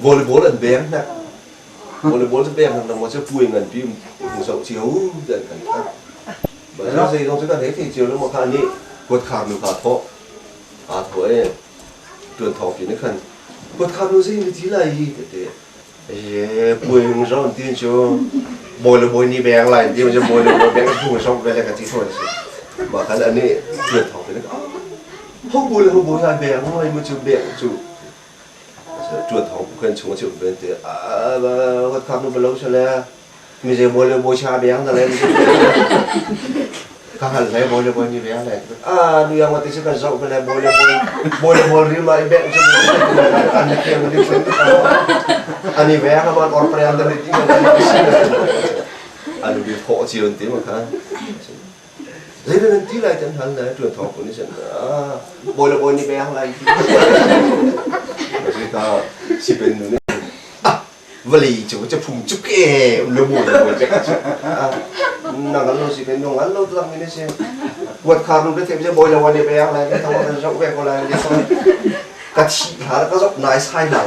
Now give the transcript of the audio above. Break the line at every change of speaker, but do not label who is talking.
Volleyball an beng hnek. Volleyball cu beng hnek nang cu puai nganpi hmu zoh cio ti an kan thanh. Mah zeizong cu kan hei thei cio lo maw kha nih kuatkhar nu kha thawh. Aa thawh i ṭuan thawngpi nih khan kuatkhar nu zei na ti lai hi tete ye puai hung zoh an ti cu bawi le bawi nih beng lai ti cu bawi le bawi beng hung zoh ve le ka ti thawn si. Mah khan anih ṭuan thawngpi nih ho bawi le ho bawi lai beng lai mu cu beng cu ṭuan thawng khan chung a chim ven te kuatkhar nu balo sale mi zei bawi le bawi cha beng na le ka hal hlei bawi le bawi ni beng le a nu yang ti kan zoh le bawi le bawi bawi le bawi ril ma i beng chu an le kem ni chu ani beng aman or pre an da ni ti an bi pho chion ti ma khan zei nan ti lai tan hal na ṭuan thawng kun ni a bawi le bawi ni beng lai ti ka si pen nu ni vawlei cu cu phung cuk e le mu le mu cek cu na ngal lo si pen no ngal lo tlang mi si kuat khar nu te the boi lo ane pe yang lai ka thong kan zok ve ko lai ka thi hla ka zok nai sai la.